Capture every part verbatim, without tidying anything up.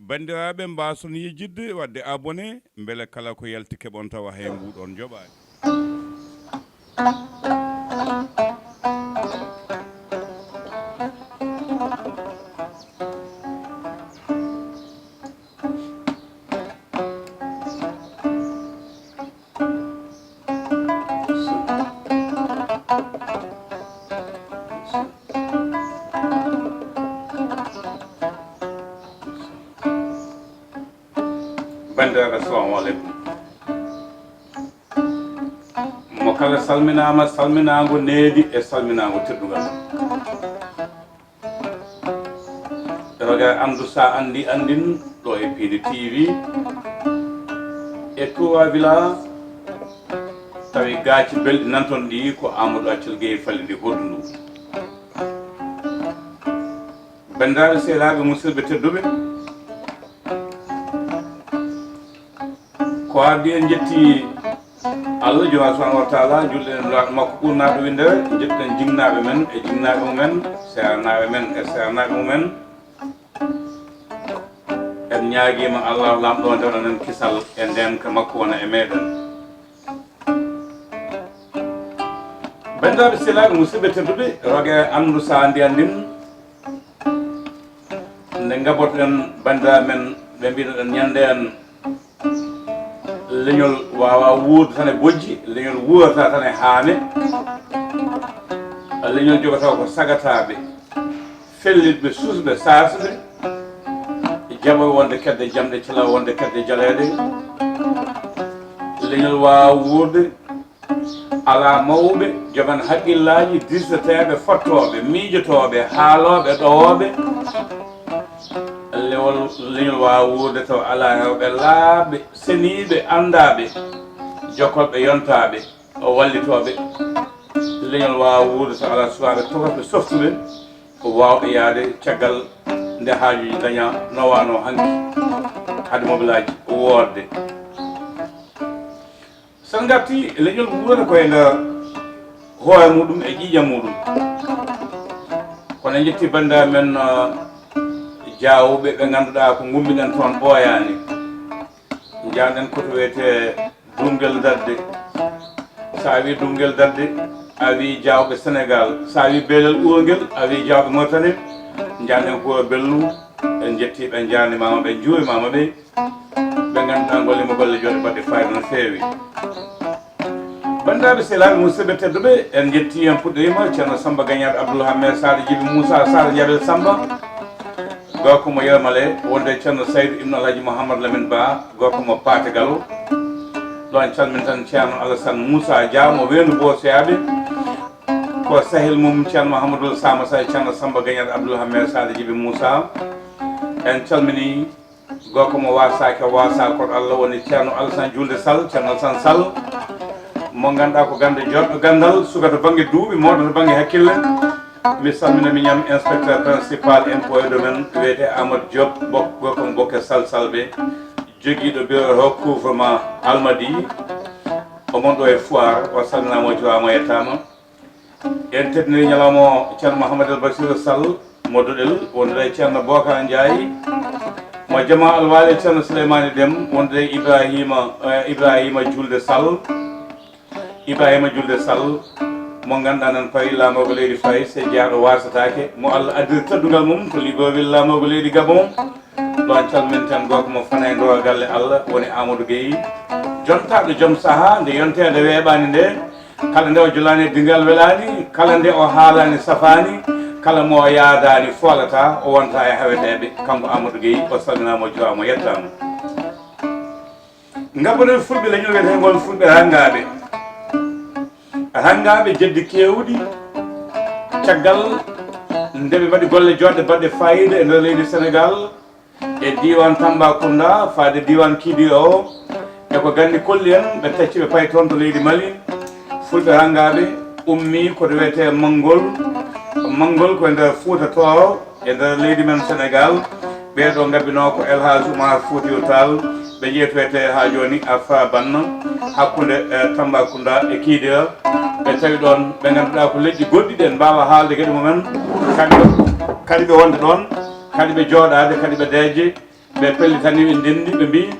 Banndiraaɓe, mbaason yejjitde waɗde abonné, mbele kala ko yalti keɓon tawa hay nguɗon joɓaani. Banndiraaɓe, assalamu aleykum. Mo kala salminaama, salminaango needi e salminaango teddungal. Roga anndu sa anndi anndin ɗo e Piindi T V e Touba Villa, tawi gaaci belɗi nan toon ɗi ko Amadou Accel Gueye Falidi hoddundu. Banndiraaɓe, sehilaaɓe, musidɓe tedduɓe, ko addi en njetti Allah Joomiraaɗo subhanahu wa taala, julɗen e Nulaaɗo makko ɓurnaaɗo winndere, njetten jinnaaɓe men e jinnaaɓe mumen, seernaaɓe men e seernaaɓe mumen. En ñaagiima Allah Laamɗo o ndewaɗa en kisal e ndeenka makko wona e meeɗen. Banndiraaɓe, sehilaaɓe, musidɓe tedduɓe, roga anndu sa anndi anndin. Nde ngabotoɗen banndiraaɓe men, ɓe mbinoɗen ñande en, leñol waawaa wuurde tan e bojji, leñol wuurata tan e haame. Leñol jogotoo ko sagataaɓe, fellitɓe, susɓe, saasɓe, jaɓo wonde kedde jamɗe, cela wonde kedde jaleeɗe. Leñol waawaa wuurde alaa mawɓe, jomen haqqillaaji, dirseteeɓe, fottooɓe, miijotooɓe, haalooɓe, ɗowooɓe. Lewol, leñol waawaa wuurde taw alaa rewɓe laaɓɓe, seniiɓe, anndaaɓe, jokkolɓe, yontaaɓe, wallitooɓe. Leñol waawaa wuurde taw alaa sukaaɓe tokosɓe, softuɓe, ko waawɓe yahde caggal nde haajuuji ndañaa no waanoo hanki, hade mobilaaji woodde. So en ngartii, leñol wuurata ko e nder hoore muɗum e ƴiiƴam muɗum. Kono en njettii banndiraaɓe men, uh, Jaawɓe ɓe ngannduɗaa ko ngummiɗen toon ɓooyaani. Njaarɗen ko to wiyetee Duŋgel Dadde. So a wii Duŋgel Dadde, a wii Jaawɓe Senegaal. So a wii Beelel Uurngel, a wii Jaawɓe Moritani. Njaarɗen ko Bellu, en njettii ɓe, en njaarnimaama ɓe, en njuurimaama ɓe. Ɓe ngannduɗaa golle mo golle jooɗe baɗɗe fayda no feewi. Banndiraaɓe, sehilaaɓe, musidɓe tedduɓe, en njettii, en puɗɗoriima Ceerno Samba Gagnaaɗo Abdoul Hammet Saare Jibi Moussa Saare Jaabel Samba, gorko mo Yermale, wonde Ceerno Saydu Ibn Alhaji Mouhammad Lamine Ba, gorko mo Paate Galo. Ɗo en calmintan Ceerno Alassane Moussa Dia mo Weendu Boosiyaaɓe, ko sahil mum Ceerno Mahamadou Sama Sa, Ceerno Samba Gagnaaɗo Abdoul Hammet Saare Jibi Moussa. En calminii gorko mo waasaaki, waasaa koɗo Allah, woni Ceerno Alassane Juulde Sall, Ceerno Alassane Sall, mo ngannduɗaa ko ganndo jooɗɗo ganndal, suka to bannge duuɓi, mawɗo to bannge hakkille. Mi salmina miñam inspecteur principal impôt et domaine, wiyetee Amadou Diop, bok-, gorko mo Bokke Sall Salɓe, jogiiɗo bureau recouvrement Almadi, o mon ɗo e Foire, o salminaama, o juuraama, o yettaama. En teddinii ñalawma o Ceerno Mouhamadou El Bachir Sall mo Duɗel, wondude e Ceerno Bokar Ndiaye, mo Jama Alwali Ceerno Souleymani Dem, wondude e Ibrahima, eh, Ibrahima Julde Sall. Ibrahima Julde Sall, mo ngannduɗaa nan Paris, laamorgo leydi Faris, e jeyaaɗo waasataake, mo Allah addiri teddungal mum to Libreville, laamorgo leydi Gabon. Ɗoon calminten gorko mo fana e ndoro galle Allah, woni Amadou Gueye, jontaaɗo joom sahaa, nde yonteede weeɓaani nde, kala nde o jolaani e dingal welaani, kala nde o haalaani safaani, kala mo o yaadaani foolata, o wonta e haweteeɓe, kanko Amadou Gueye, o salminaama, o juuraama, o yettaama. Ngabbuɗen Fulɓe leñol wiyetee ngol Fulɓe Ranngaaɓe. Ranngaaɓe jeddi keewɗi caggal nde ɓe mbaɗi golle jooɗɗe baɗɗe faayiida e nder leydi Senegaal, e diiwaan Tambacounda, faade diiwaan Kidira o, e ko ganni kolli en, ɓe tacci ɓe payi toon to leydi Mali. Fulɓe Ranngaaɓe ummii ko to wiyetee Manngol. Manngol ko e nder Fuuta Tooro, e nder leydi men Senegaal. Ɓee ɗoo ngabbinoo ko El Hadj Oumar Foutiyou Tall, ɓe jeytoytee haa jooni Alpha Banna, hakkunde, eh, Tambacounda e Kidira. Ɓe Tawi ɗoon ɓe ngannduɗaa ko leƴƴi goɗɗi ɗi en mbaawaa haalde geɗe mumen, kadi, kadi ɓe wonde ɗoon, kadi ɓe jooɗaade, kadi ɓe deeƴde, ɓe pellitanii, ɓe ndenndi, ɓe mbii,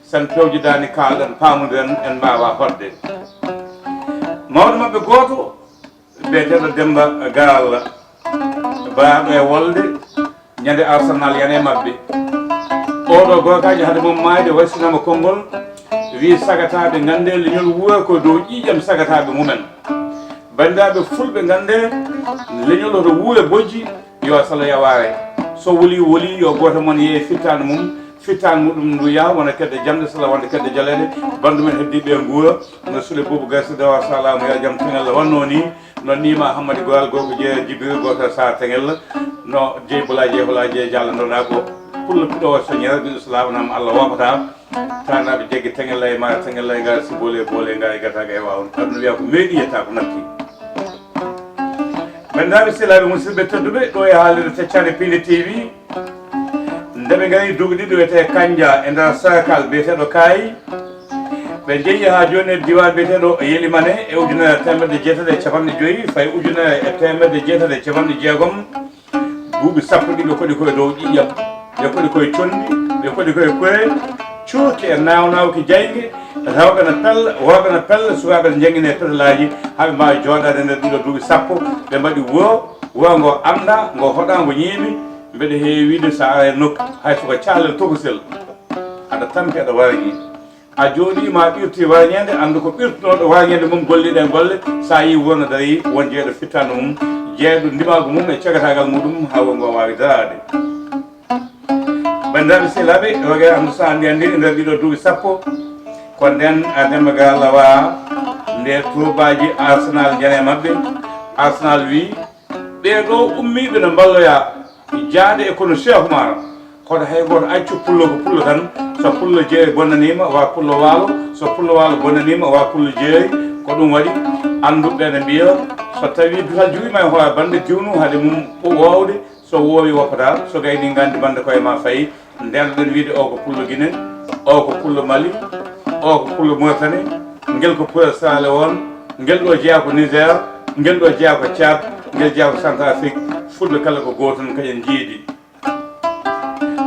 so en pewjidaani, kaalɗen, paamondiren, en mbaawaa hoɗde. Mawɗo maɓɓe gooto, biyeteeɗo Demmba Gaal, baaɗo e wolde, ñande Arsenal yana e maɓɓe. Oɗo gookaajo hade mum maayde waysinaama konngol, wii sagataaɓe nganndee leñol wuuwa ko dow ƴiiƴam sagataaɓe mumen. Banndiraaɓe fulɓe nganndee leñol hoto wuuwe bojji, yo salo yawaare. So wuli wuli yo gooto mon yeeye fittaandu mum, fittaandu muɗum ndu yaha wona kedde jamɗe sala wonde kedde jaleeɗe. Banndu men heddiiɓe e nguura no Sule Buubu Gayso Dewa Salaamu ya jam teŋel wannoo nii. No Niima Hammadi Goyal, Gorko Jeeya Jibril, Gooto Saar Teŋel, no Jeey Bula Jeey Hula Jeey Jallo, ndonaa ko pullo piɗo o soññere, ɓiɗɗo so laaɓanaama Allah woopataa. Taanaaɓe jaggi Teŋel lay, mara Teŋel lay, ngaa si boole boole, ngaa e gata ga e waaw. Aduna wiya ko meeɗi yetta ko natti. Banndiraaɓe sehilaaɓe musidɓe tedduɓe, ɗo e haalirde Teccaane Piindi T V. Nde ɓe ngari duuɓi ɗiɗi wiyetee Kanja e nder Serekal biyeteeɗo Kaayi. Ɓe njehi haa jooni e diiwaan biyeteeɗo Yelimane e ujunere e teemedde jeetati e capanɗe joyi, fayi ujunere e teemedde jeetati e capanɗe jeegom. Duuɓi sappo ɗi ɓe koɗi koye dow ƴiiƴam, ɓe koɗi koye conndi, ɓe koɗi koye koye, cuurki e naaw-naawki jaynge, rewɓe na pella, worɓe na pella, sukaaɓe na njanngina e petalaaji, haa ɓe mbaawi jooɗaade e nder ɗiɗo duuɓi sappo, ɓe mbaɗi wuro, wuro ngo anndaa, ngo hoɗaa, ngo ñiimi. Mbeɗa heewi wiide, so a ara e nokku, hay so ko caalel tokosel, aɗa tampi, aɗa warañi. A jooɗiima, a ɓirti warañeende, anndu ko ɓirtunooɗo warañeende mum, golliɗen golle, so a yii wuro no darii, won jeyɗo fittaandu mum, jeyɗo ndimaagu mum e cagataagal muɗum, haa wuro ngoo waawi daraade. Banndiraaɓe sehilaaɓe, rogere anndu so anndi anndi e nder ɗiɗo duuɓi sappo, ko ndeen a Demmba Gaal lawa nde tuubaaji Arsenal njana e maɓɓe. Arsenal wii, ɓee ɗoo ummiiɓe no mballoyaa jaade e kono Cheikh Oumar, hoto hay gooto accu pullo ko pullo tan. So pullo jeeri bonnaniima, wa pullo waalo, so pullo waalo bonnaniima, wa pullo jeeri. Ko ɗum waɗi annduɓe ɓe ne mbiya, so tawii dutal juwiima e hoore bannde diwnu hade mum woowde, so woowi woppataa, so gayni nganndi bannde koye ma fayi. Ndeenɗen wiide o ko pullo Gine, o ko pullo Mali, o ko pullo Mauritanie, ngel ko pullo Sierra Leone, ngel ɗo jeyaa ko Niger, ngel ɗo jeyaa ko Tchad, ngel jeyaa ko Centrafrique, fulɓe kala ko gooto tan kañum njiidi.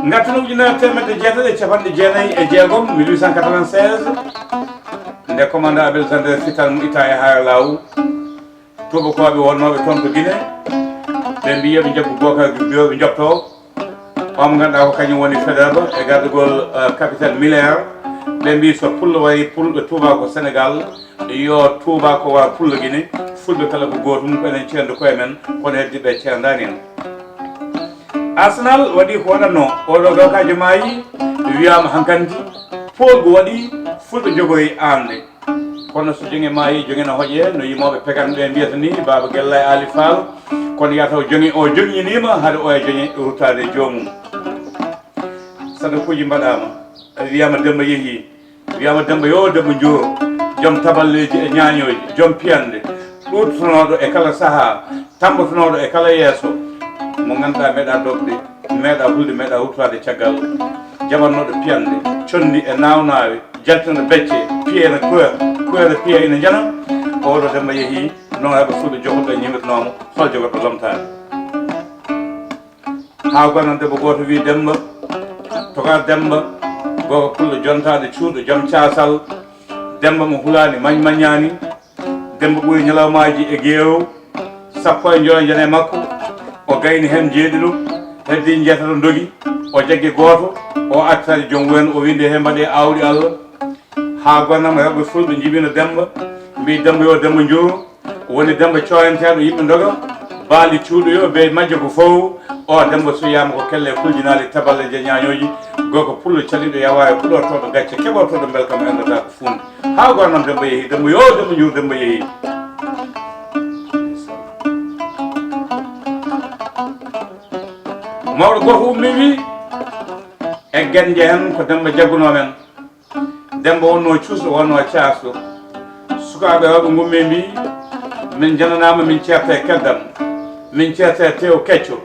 Ngarten ujunere teemedde jeetati e capanɗe jeenayi e jeegom, mille huit cent quatre-vingt-seize, nde commandant Abel Zander fittaandu mum ittaa e Haare Laaw, tuubakooɓe wonnooɓe toon to Gine, ɓe mbii yo ɓe njaggu Bocar Guiro, ɓe njoɓtoo. On mo ngannduɗaa ko kañum woni Faidherbe e gardagol, eh, capitaine Miller. Ɓe mbii so pullo warii pullo tuubaako Senegal, yo tuubaako waro pullo Gine, fulɓe kala ko gootum, ko enen ceerndi koye men, kono heddiiɓe ceerndaani en. Arsenal waɗi ko waɗatnoo, oɗo gawkaajo maayi, wiyaama hankandi, poolgu waɗi, fulɓe njogoyi aande. Kono so joŋe maayi, joŋe na hoƴe, no yimooɓe pegan ɓe mbiyata ni, Baaba Gellay Aali Faal, kono yaa taw joŋe o joŋñiniima, hade oya joŋe ruttaade e joomum. Sadakuuji mbaɗaama, wiyaama Demmba yehii, wiyaama Demmba yo Demmba Njuuro, joom taballeeji e ñaañooji, joom piyanɗe, ɗuuɗtonooɗo e kala sahaa, tammbotonooɗo e kala yeeso, mo ngannduɗaa meeɗaa dogde, meeɗaa hulde, meeɗaa ruttaade caggal, jaɓannooɗo piyanɗe, conndi e naawnaawe, jaltina becce, piye ene kuya, kuya ene piya ene njana. Oɗo Demmba yehii, noon heɓa fulɓe jogoɗo e ñimirnoomo, hol jogoɗo lomtaade. Haa gona debbo gooto wii Demmba, toga Demmba, gooto pullo jontaaɗo cuuɗo, joom caasal, Demmba mo hulaani, mañ mañaani, Demmba ɓuri ñalawmaaji e geewo, sappo e njoyo njana e makko, o gayni heen njeeɗiɗo, heddi njeetato ndogi, o jaggi gooto, o artani joom wuro, o windi he mbaɗee aawdi Allah. Haa gona mo heɓɓe fulɓe njibino Demmba, mbii Demmba yo Demmba Njuuro, woni Demmba cooyanteeɗo yimɓe ndoga, baali cuuɗoyo be majjo ko fow, o Demmba suyaama ko kelle kuljinaali taballe je ñaañooji, gorko pullo caliiɗo yawaare kuɗortooɗo gacce keɓortooɗo mbelkam endotaako fuunde. Haa goo noon Demmba yehii, Demmba yo Demmba Njuur, Demmba yehii. Mawɗo gooto ummii wii, eggen njehen ko Demmba jaggunoo men. Demmba wonnoo cuusɗo, wonnoo caasɗo. Sukaaɓe rewɓe ngummii mbii, min njananaama, min ceerta e keddam, min ceerta e teew kecco,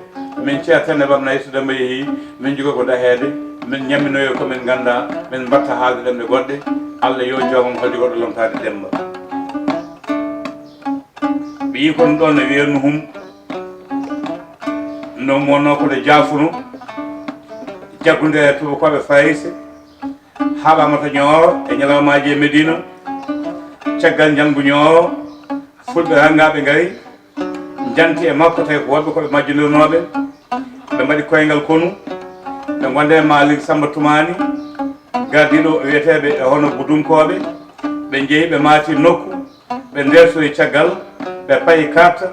min ceerta e nebam nayi. So Demmba yehii, min njogo ko daheede, min ñamminoyo ko min nganndaa, min mbaɗta haalde ɗemɗe goɗɗe. Allah yo joomam holde goɗɗo lomtaade Demmba. Ɓe yii kono ɗon no wiyatno hum. Ɗum wonnoo ko ɗo jaafuno, jaggunde e tuubakooɓe Farayse, haaɓaama to Ñooro e ñalawmaaji e Medina. Caggal njanngu Ñooro, Fulɓe ranngaaɓe ngari, njanti e makko, tawi ko woɗɓe ko ɓe majjindirnooɓe. Ɓe mbaɗi koyngal konu, ɓe ngonda e Maalik Sammba Tumaani, gardiiɗo wiyeteeɓe e hono Budunkooɓe. Ɓe njehi, ɓe maati nokku, ɓe ndeertori caggal, ɓe payi carte,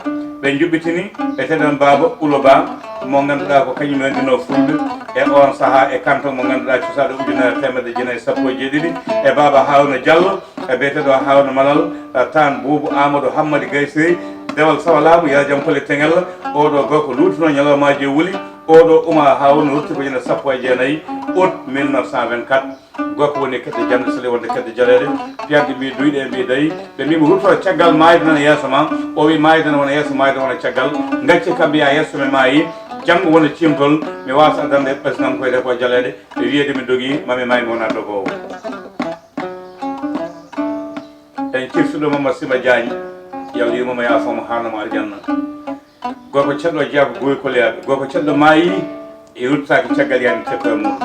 ɓe njuɓɓitini, ɓe teddani Baaba Ulo Ba, mo ngannduɗaa ko kañum renndinoo Fulɓe e oon sahaa e kanton mo ngannduɗaa cosaaɗo ujunere e teemedde jeenayi e sappo e jeeɗiɗi, e Baaba Haruna Jallo, e biyeteeɗo Haruna Malal, e Taan Buubu Aamadu Hammadi Gaysiri, Dewal Sawalaamu, Yara Jam Kole Teŋel, oo ɗoo gorko luutuno ñalawmaaji e wuli, oo ɗoo Umar Haruna rutti ko ñande sappo e jeenayi août mille neuf cent vingt-quatre. Gorko woni e kedde jamɗe, sali wonde kedde jaleeɗe. Piyanɗe mbi duyɗe, mbi dayi. Ɓe mbi mo rutto caggal maayde nana yeeso ma. O wi maayde ne wona yeeso, maayde wona caggal. Gacce kam mbiya yeeso mi maayi, janngo wona ciimtol. Mi waasa addande ɓesnam koyɗe ko jaleeɗe. E wiyeede mi dogi, mami maayi mi wona dogoowo. En cirsuɗo Mama Sima Diagne, yalliima mo yaafo mo haana mo aljanna. Gorko ceɗɗo jeyaa ko goy koleyaaɓe. Gorko ceɗɗo maayi, e ruttaaki caggal yaani tekkoye mum.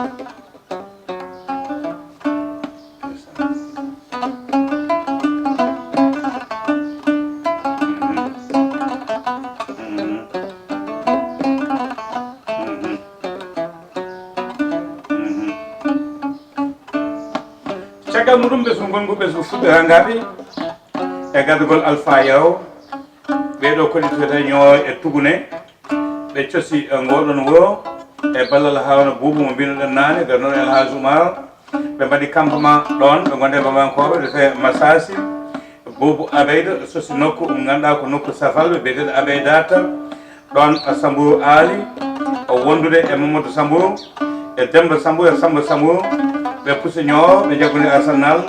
Caggal muɗum, ɓesngu ngongu ɓesngu Fulɓe rangaaɓe e gardagol Alfa Yero, ɓee ɗoo koɗi toyta ñoo e tugune, ɓe cosi, eh, ngooɗon wuro e ballal Haruna Buubu mo mbinoɗen naane, garnoɗo El Hadj Oumar. Ɓe mbaɗi campement ɗoon, ɓe ngonde Bamankooɓe, ɓe fee Masasi. Buubu Abeyda sosi nokku, ɗum ngannduɗaa ko nokku Safalɓe, biyeteeɗo Abeydata. Ɗoon Samburu Aali, o wondude e Mamadou Samburu, e Demba Samburu, e Samba Samburu. Ɓe pusi ñoo, ɓe njaggude Arsenal,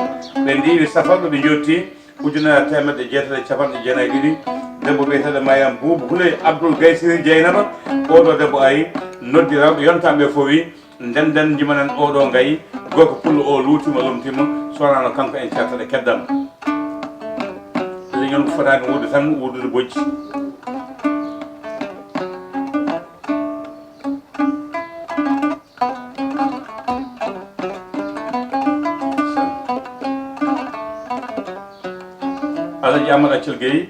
ɓe ndiiwi Safalɓe, ɓe njotti. Ujunere e teemedde jeetati e capanɗe jeenayi e ɗiɗi, debbo biyeteeɗo Mariam Buubu Huley Abdul Gaysiri Jeynaba, oo ɗoo debbo ari, noddi rewɓe yontaa ɓe fof, wi, "Ndenden, njimanen oo ɗoo ngayi, gorko pullo oo luutiima, lomtiima, so wonaa no kanko en ceertata keddam." Leñol ko fotaani wuurde tan, wuurdude bojji. Alhaji Amadou Accel Gueye,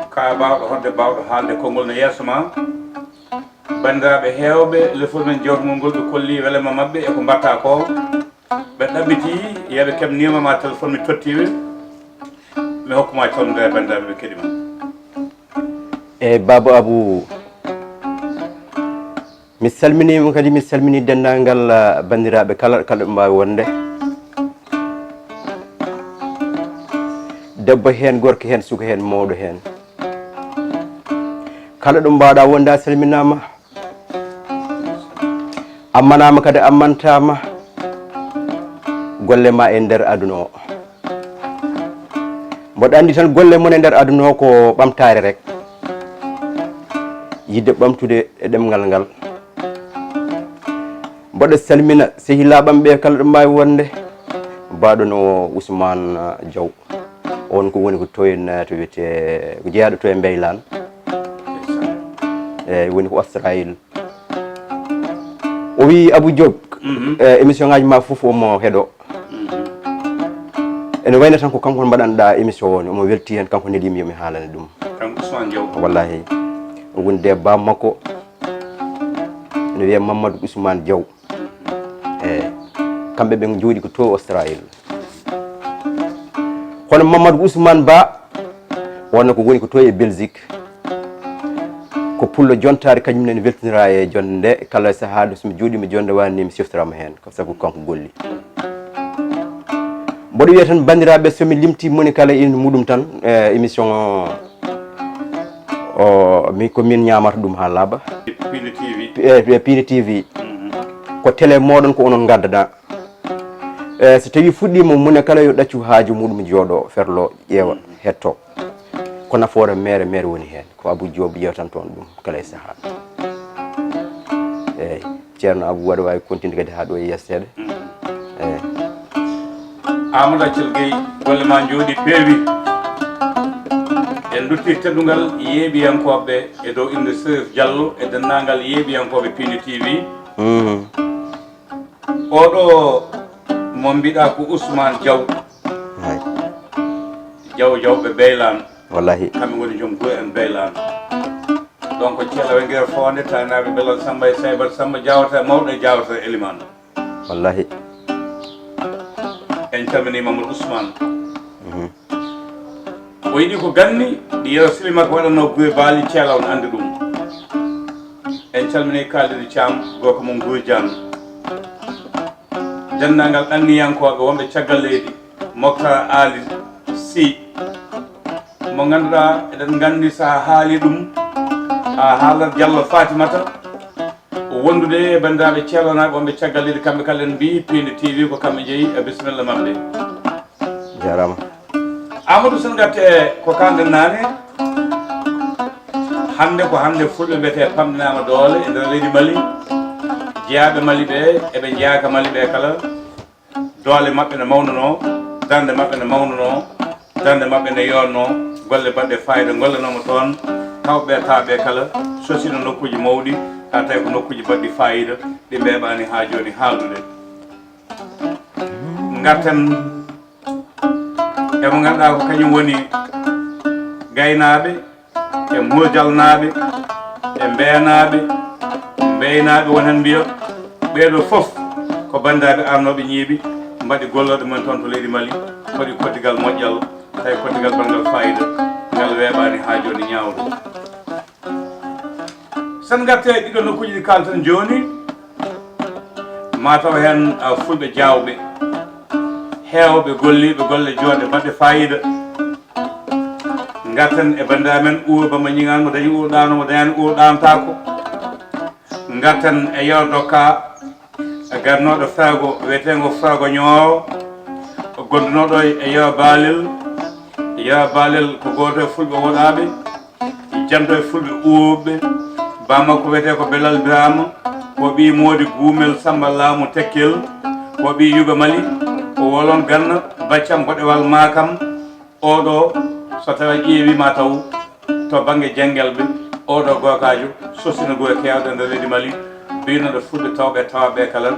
ka baawɗo hoɗde, baawɗo haalde konngol no yeeso ma. Banndiraaɓe heewɓe, lefol men jewtagol ngol, ɓe kolli welema maɓɓe e ko mbaɗta ko. Ɓe ɗaɓɓiti, yo ɓe keɓnima ma téléphone, mi tottiiɓe, mi hokkuma calmudere e banndiraaɓe ɓe keɗima. Eeyi, Baaba Abu, mi salminiima kadi, mi salmini denndaangal, ah, banndiraaɓe kala, kala ɗo mbaawi wonde. Debbo heen, gorko heen, suka heen, mawɗo heen. Kala ɗo mbaawɗa wonde, a salminaama. Ammanaama kadi, ammantaama golle ma e nder aduna o. Mboɗo anndi tan golle mon e nder aduna o ko ɓamtaare rek, yiɗde ɓamtude e ɗemngal ngal. Mboɗo salmina sehilaaɓe am ɓe kala ɗo mbaawi wonde, mbaɗo no Ousmane Diaw. On ko woni ko toon, eh, to wiyetee, ko jeyaaɗo to e Mbeylaan. Eeyi, woni ko Australie. O wii, "Abou Diop, mhm, eh, émission ngaji ma fof omo heɗo." Mhm. Ene wayno tan ko kanko mbaɗanɗa émission o, omo welti heen, kanko neliimi yo mi haalane ɗum. Kanko Ousmane Diaw. Wallahi. O woni de baaba makko. Ene wiyee Mamadou Ousmane Diaw. Eeyi. Kamɓe ɓe njooɗi ko to Australie. Kono Mamadou Ousmane Ba, wonno ko woni ko to e Belgique. Ko pullo jontaare, kañum nene weltinira e jonde nde. Kala sahaa so mi jooɗiima jonde wani ni, mi siftorama heen, ko sabu kanko golli. Mboɗo wiya tan, banndiraaɓe, so mi limti moni kala ina muɗum tan, e émission o, o, mi, ko min ñaamata ɗum haa laaɓa. Piindi T V. P-, e, e Piindi T V. Mhm. Ko télé mooɗon, ko onon ngaddata. E, so tawii fuɗɗiima, moni kala yo ɗaccu haaju muɗum, jooɗo, ferlo, ƴeewa, hetto. Ko nafoore meere, meere woni heen. Ko Abou Diop yewtanto on ɗum kala e sahaa. Eeyi, Ceerno Abou, waɗa waawi continue kadi haa ɗo e yeeso seeɗa. Eeyi. Amadou Accel Gueye, golle ma njooɗi peewi. En ndutti teddungal yeeɓiyankooɓe e dow innde Serif Diallo e denndaangal yeeɓiyankooɓe Pindi T V. Mhm. Oɗo mo mbiɗa ko Ousmane Diaw. Hay. Diaw Diaw ɓe Beylaan. Wallahi. Kamɓe ngoni joom gure en Beylaan. Donc, Ceela Wengere Foonde, taanaaɓe Belal Samba e Saybat Samba, Diawata mawɗo e Diawata elimaan. Wallahi. En calmini Mamadou Ousmane. Mhm. O yiɗi ko ganni, ɗi Yero Silima ko waɗanno Guye Baali Ceela, on anndi ɗum. En calmini Kalidou Thiam, gorko mum Guye Diagne. Denndaangal anniyankooɓe wonɓe caggal leydi, Moctar Ali Sy, mo ngannduɗaa eɗen nganndi so a haali ɗum, a haalat Diallo Fatimata, wondude e banndiraaɓe ceelanaaɓe wonɓe caggal leydi, kamɓe kala en mbiyi Pindi T V ko kamɓe njeyi e bisimilla maɓɓe. Jaaraama. Amadou, sen ngatte ko kalɗen naane, hannde ko hannde fulɓe mbiyetee pamɗinaama doole e nder leydi Mali, jeyaaɓe Mali ɓe, eɓe njeyaa ka Mali ɓe kala, doole maɓɓe ne mawnunoo, darnde maɓɓe ne mawnunoo, darnde maɓɓe ne yootnoo, golle baɗɗe faayiida ngollanooma toon, tawɓe tawɓe kala sosino nokkuuji mawɗi, haa tawi ko nokkuuji baɗɗi faayiida, ɗi mbeeɓaani haa jooni haaldude. Ngarten e mo ngannduɗaa ko kañum woni gaynaaɓe, e Murjalnaaɓe, e Mbeenaaɓe, Mbeynaaɓe, won heen mbiya, ɓee ɗoo fof ko banndiraaɓe arnooɓe ñiiɓi, mbaɗi gollorɗe mumen toon to leydi Mali, mbaɗi koddigal moƴƴal, tawi koddigal banngal faayiida, ngal weeɓaani haa jooni ñaawde. Sen ngatte e ɗiɗo nokkuuji ɗi kaalten jooni, ma taw heen, ah, fulɓe jaawɓe, heewɓe golliiɓe golle joɗɗe baɗɗe faayiida. Ngarten e banndiraaɓe men Uur Bamba Ñiŋaan, mo dañi Uur ɗaano, mo dañaani Uur ɗaantaako. Ngarten e Yero Dokka, e garnooɗo Faago, wiyeteengo Faago Ñooro, o gondunooɗo e Yero Baalel. Yero Baalel ko gooto e fulɓe woɗaaɓe, janto e fulɓe uurɓe. Baa makko wiyetee ko Belal Biraama, ko ɓii Moodi Guumel Samba Laamu Tekkel, ko ɓii Yuga Mali, ko Wolon Ganna, Baccam Boɗewal Maakam. Oɗo, so tawa ƴeewi ma taw to bannge janngelɓe, oɗo gookaajo sosino gure keewɗe nder leydi Mali, biinoɗo fulɓe tawɓe tawaaɓe kala,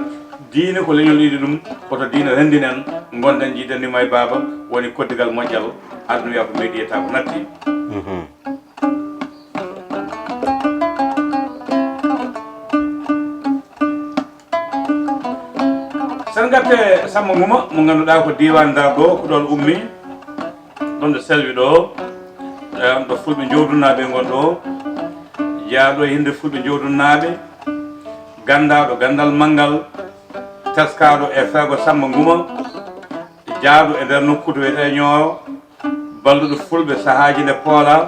diine ko leñol yiɗi ɗum, koto diine renndinen, ngonden jiiden nima e baaba, woni koddigal moƴƴal, aduna wiya ko meɗi yetta ko natti. Mhm. Sen ngatte Samba Nguma, mo ngannduɗaa ko diiwaan Ndar ɗo, ko ɗoon ummi, ɗoon ɗo selwi ɗo, eh, ɗo fulɓe jowdunnaaɓe ngon ɗo, jeyaaɗo e hinde fulɓe jowdunnaaɓe, ganndaaɗo ganndal manngal, teskaaɗo e feego Samba Nguma, jeyaaɗo e nder nokku to wiyetee Ñooro, balluɗo fulɓe sahaaji nde poolaa,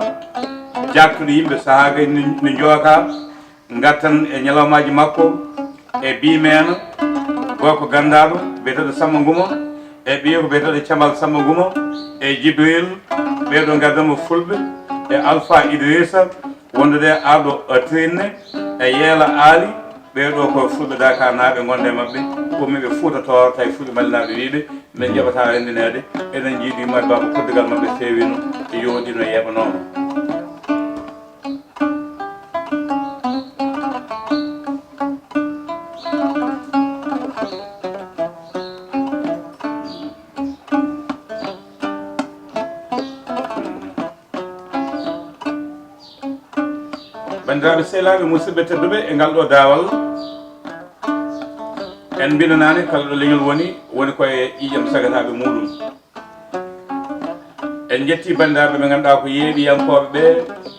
jaaktuɗo yimɓe sahaaji ne, ne njookaa, ngartan e ñalawmaaji makko, e Bimeena, gorko ganndaaɗo, biyeteeɗo Samba Nguma, e ɓiye ko biyeteeɗo Camal Samba Nguma, e Jibril, ɓee ɗoo ngardanmo fulɓe, e Alfa Idrissa, wondude e Arɗo Trinne, e Yeela Aali, ɓee ɗoo ko fulɓe Dakarnaaɓe, ngonde maɓɓe, ummiiɓe Fuuta Tooro, tawi fulɓe Malinaaɓe wiiɓe, min njaɓataa renndineede, eɗen njiidi mo e baaba koddigal maɓɓe feewino, yooɗino, yeeɓanooma. Banndiraaɓe sehilaaɓe, musidɓe tedduɓe, e ngal ɗo daawal, en mbinanaani kala ɗo leñol woni, woni koye ƴiiƴam sagataaɓe muuɗum. En njetti banndiraaɓe ɓe ngannduɗaa ko yeeɓiyankooɓe ɓe,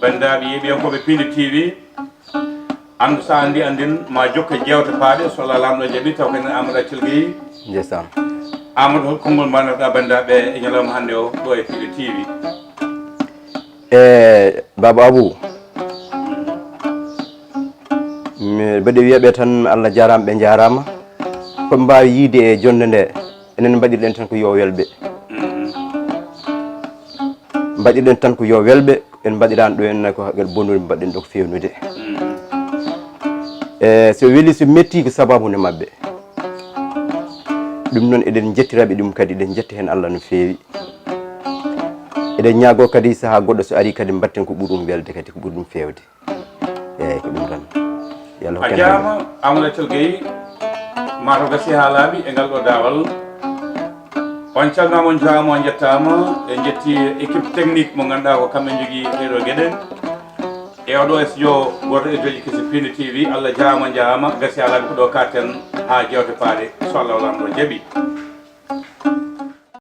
banndiraaɓe yeeɓiyankooɓe Pindi T V. Anndu so a anndi anndin, ma jokke jeewte paaɗe, so Allah Laamɗo jaɓi, taw ko enen Amadou Accel Gueye. Ndeysaan. Amadou, hol konngol mbaɗnoɗaa banndiraaɓe e ñalawma hannde o ɗo e Pindi T V? E Baaba Abou, mi mbaɗi wiyaɓe tan Allah jaaraama, ɓe njaaraama. Ko ɓe mbaawi yiide e jonnde nde, enen mbaɗirɗen tan ko yo welɓe. Mbaɗirɗen tan ko yo welɓe, en mbaɗirani ɗo en ko haqqel bonnude, mbaɗɗen ɗo ko fewnude. E so weli, so metti, ko sababu nde maɓɓe. Ɗum noon eɗen njettiraɓe ɗum kadi, eɗen njetta heen Allah no feewi. Eɗen ñaagoo kadi sahaa goɗɗo so arii kadi mbaɗten ko ɓuri ɗum welde kadi, ko ɓuri ɗum feewde. Eeyi, ko ɗum tan. Yo Allah A hokku en jaama Amadou Atel Gueye, mataw gasi haa laaɓi e ngal ɗo daawal. On calminaama, on njaaraama, on njettaama. En njetti équipe technique mo ngannduɗaa ko kamɓe njogii ɗee ɗoo geɗe. E oɗo studio, gooto e studio kesi Pindi T V, Allah jaama, njaama, gasi haa laaɓi ko ɗo kaaɗten haa jeewte paaɗe, so Allah Laamɗo jaɓi.